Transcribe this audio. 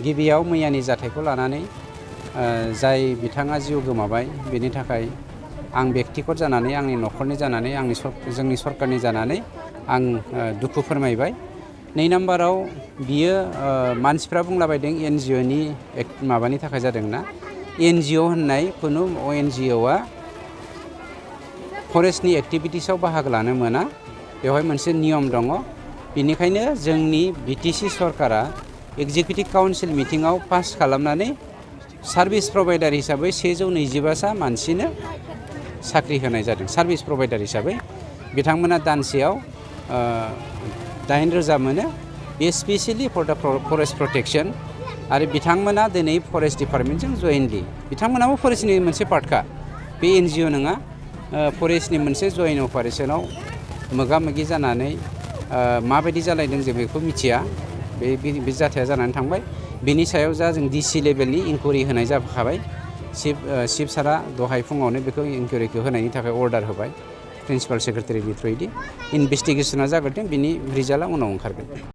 गिबियाव मैयानि जाथायखौ लानानै जाय बिथाङा जिउ गोमाबाय बेनि थाखाय आं बेक्तिगत जानानै आंनि न'खरनि जानानै जोंनि सरकारनि जानानै आं दुखु फोरमायबाय। 2 नाम्बाराव बियो मानसिफ्रा बुंलाबायदों NGOनि माबानि थाखाय जादोंना। NGO होननाय खुनु NGOआ फरेस्टनि एक्टिभिटिसआव बाहागो लानो मोना। बेवहाय मोनसे नियम दङ। बेनिखायनो जोंनि BTC सरकारा एग्जिकिउटिभ काउन्सिल मिटिंआव पास खालामनानै सार्भिस प्रभाइडार हिसाबै 125सा मानसिनो साख्रि होनाय जादों। सार्भिस प्रभाइडार हिसाबै बिथांमोना दानसेयाव 8,000 मोनो। बे स्पेसियेलि फर दा फरेस्ट प्रटेक्शन आरो बिथांमोना दिनै फरेस्ट डिपार्टमेन्टजों जयेन्टलि बिथांमोनाबो फरेस्टनि मोनसे पार्टखा। बे NGO नङा। फरेस्टनि मोनसे जयेन्ट अपारेशनाव मोगा मोगि जानानै माबायदि जालायदों जों बेखौ मिथिया। बे जाथाया जानानै थांबाय। बेनि सायाव जों DC लेभेलनि इनकुवेरि होनाय जाखाबाय। चिफ सारा दहाय फुङावनो बेखौ इनकुवेरिखौ होनायनि थाखाय अर्डार होबाय प्रिन्सिपाल सेक्रेटारिनि थ्रुयै। इनभेस्टिगेसना जाग्रोदों, बिनि रिजाल्टआ उनाव ओंखारगोन।